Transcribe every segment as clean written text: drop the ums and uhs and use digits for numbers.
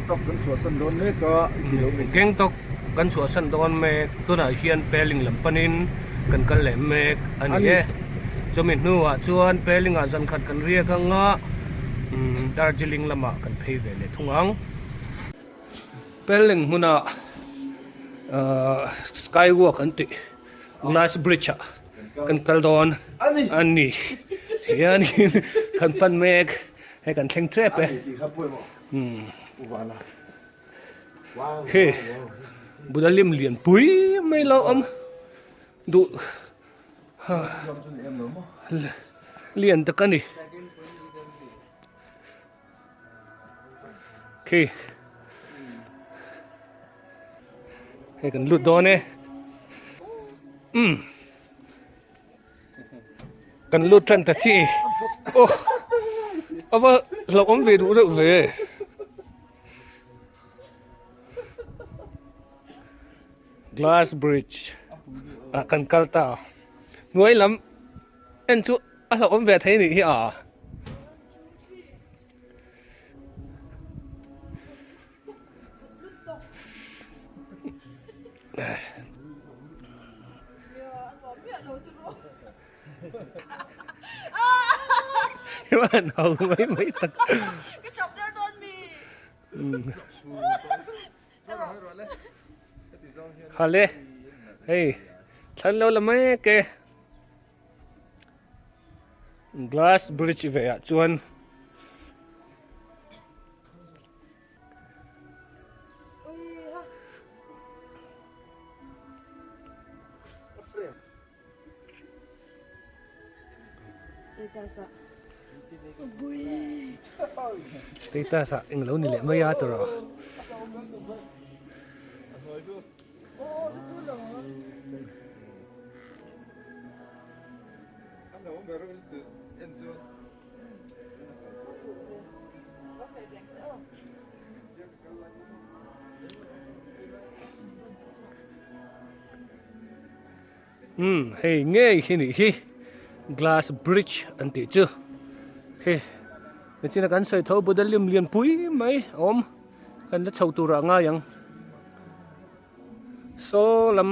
Gangtok kan chhuahsan dawn mek a i ti lo mai. Gangtok kan chhuahsan dawn mek tunah hian Pelling lam panin kan kal leh mek a ni e. Chumi hnuah chuan Pelling ah zan khat kan riak anga Darjeeling lamah kan phei ve leh thung ang. Pelling hmunah Skywalk an tih Glass Bridge ah kan kal dawn a ni. Hianin kan pan mek. Hei kan thleng tep e. Khi Buddha lim lian pui mai lo awm duh lian tak a ni. Khi hei kan lut dawn e. Um. Kan lut tan ta chi. Oh. Ava hlauh awm ve duh reuh ve. Glass bridge ah kan kal ta. Hnuai lam en chu a hlauh awm ve thei nih hi a. Iwan ho mai mai tak. Ka chap der dawn mi. Khale. Hei. Thlan lo la mai ke. Glass bridge ve ah chuan Status ah englo ni leh mai a tawrh. Umm hei ngei hi nih hi glass bridge an tih chu hei nichina kan sawi tho Buddha lim lian pui mai a awm kan la chho turah a ngai ang. Saw lam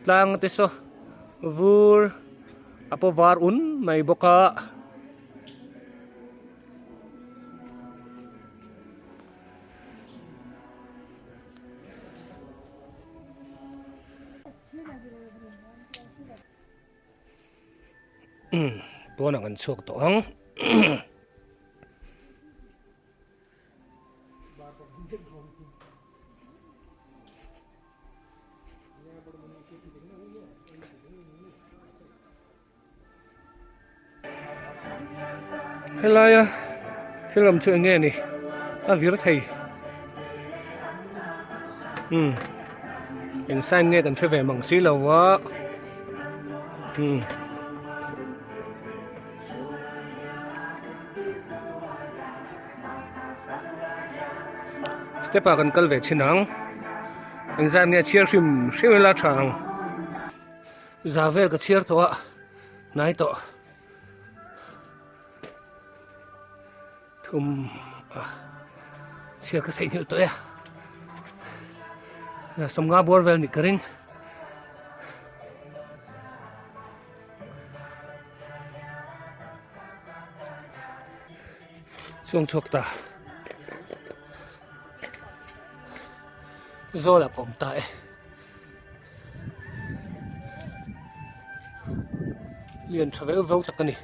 tlang te saw vur a paw var un mai bawk a. Pawnah kan chhuak tawh ang. Helaia thil awm chu eng nge ni a vir thei umm eng sign nge kan hre ve mang si lo a umm. Step ah kan kal ve chhin ang engzat nge chhiar hrim hrim ila tha ang za vel ka chhiar tawh a hnai tawh thum a chhiar ka theihnghilh tawh e sawmnga bawr vel nih ka ring. Chuang chhuak ta zawl a kawm ta e lian tha veu veu tak a ni.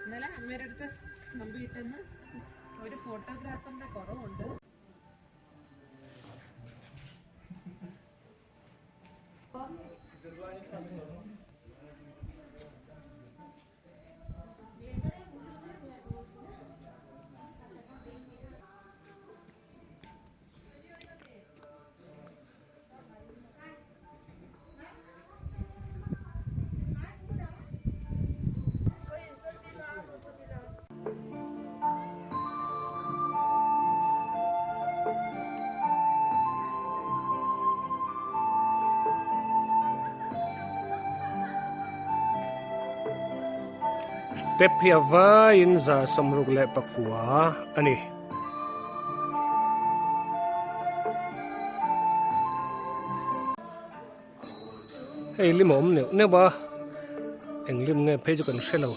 ഇന്നലെ അമ്മയുടെ അടുത്ത് കമ്പ്യൂട്ടറിന്ന് ഒരു ഫോട്ടോഗ്രാഫറിന്റെ കുറവുണ്ട്. Step hi a vaiin 169 a ni. Hei lim a awm neuh neuh a, eng lim nge phei chu kan hre lo.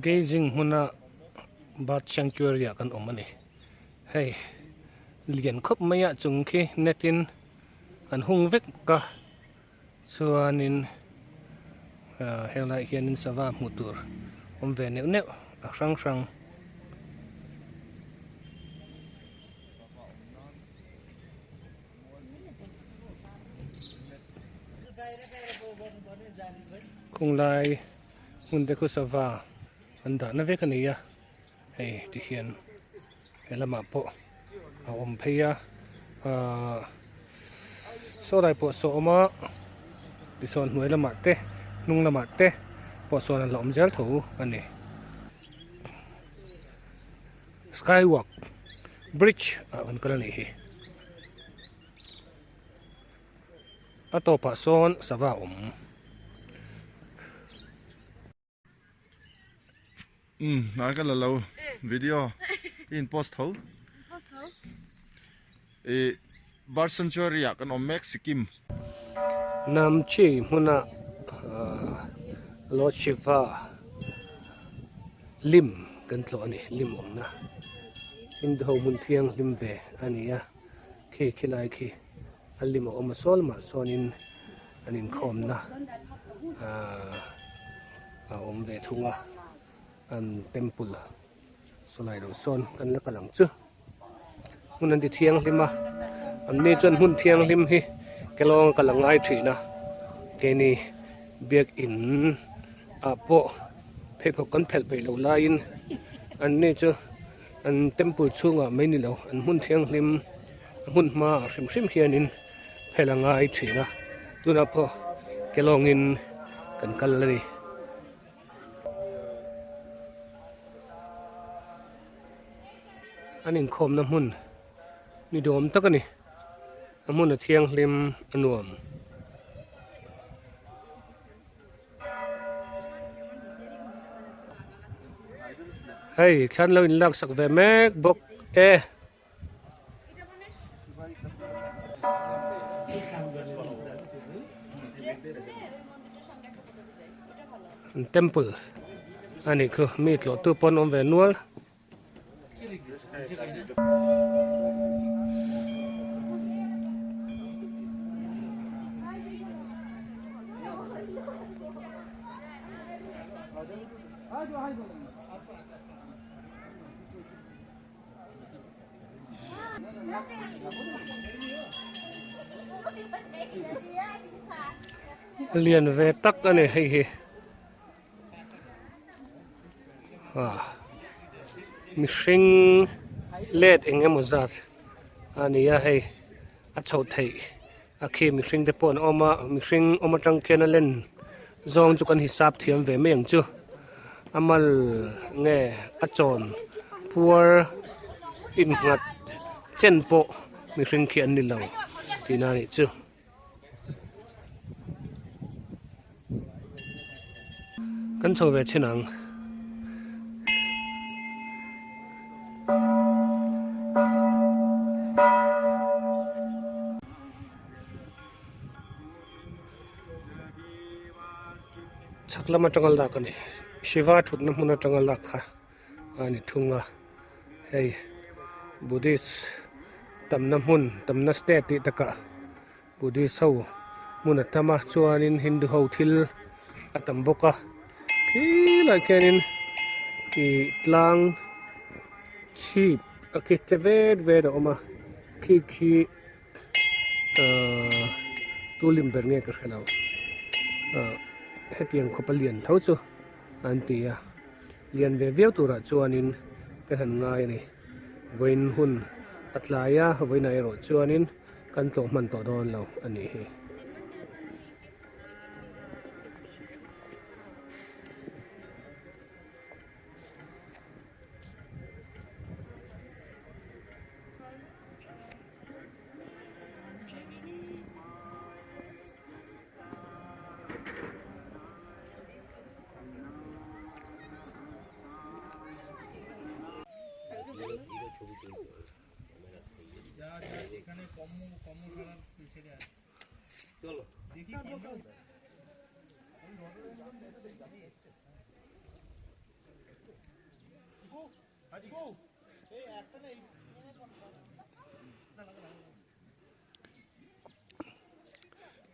Gazing hmuna bird sanctuary ah kan awm a ni hei lian khawp mai a chung khi net in an hung vek a chuanin ah helaiah hianin sava hmuh tur awm ve neuh neuh a hrang hrang. Khung lai hmun te khu sava an dahna vek a ni a hei ti hian he lamah pawh a awm phei a ahh saw lai pawh saw a awm a tisawn hnuai lamah te hnung lamah te pawh sawn an la awm zel tho a ni. Skywalk bridge ah kan kal a nih hi a tawpah sawn sava a awm. Umm hnai ka la lo video i in post tho ih bird sanctuary ah kan awm mek Sikkim. Namchi hmuna Lord Shiva lim kan tlawh a ni lim awmna Hindu ho hmun thianghlim ve a ni a khi khilai khi a lim a awm a sawl mah sawnin an inkhawmna ahh a awm ve thung a an temple sawlai lo sawn kan la kal ang chu. Hmun an ti thianghlim a, an ni chuan hmun thianghlim hi kelawng kal a ngai thin a, keini biakin ah pawh pheikhawk kan phelh peih loh laiin an ni chu an temple chhungah mai ni lo an hmun thianghlim a hmun hmaah hrim hrim hianin phelh a ngai thin a, tunah pawh kelawngin kan kal a ni. An inkhawmna hmun ni dawm tak a ni a hmun a thianghlim a nuam. Hei thlan lo inlak sak ve mek bawk e. Temple a nih khu mi tlawh tu pawn awm ve nual. Lian ve tak a ni hei hi ah mihring let eng emaw zat a ni a hei a chhoh theih a khi mihring te pawh an awm a mihring awm atang khian a len zawng chu kan hisap thiam ve mai ang chu a mal nge a chawn puar innghat chen pawh mihring khi an ni lo tihna a nih chu. Kan chho ve chin ang. Chhak lam atanga lak a ni. Shiva thutna hmun atanga lak kha a ni thung a. Hei Buddhist tamna hmun tamna state tih takah Buddhist ho hmun a tam a chuanin Hindu ho thil a tam bawk a khilaiah khianin ih tlang chhip a khi tle vet vet a awm a khi khi ahh tulim ber nge ka hre lo ahh hetiang khawpa lian tho chu an ti a. Lian ve viau turah chuanin ka han ngai a ni. Vawiin hun a tlai a, vawiinah erawh chuanin kan tlawh hman tawh dawn lo a nih hi.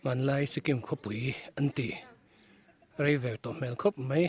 Hmanlai Sikkim khawpui an ti rei ve tawh hmel khawp mai.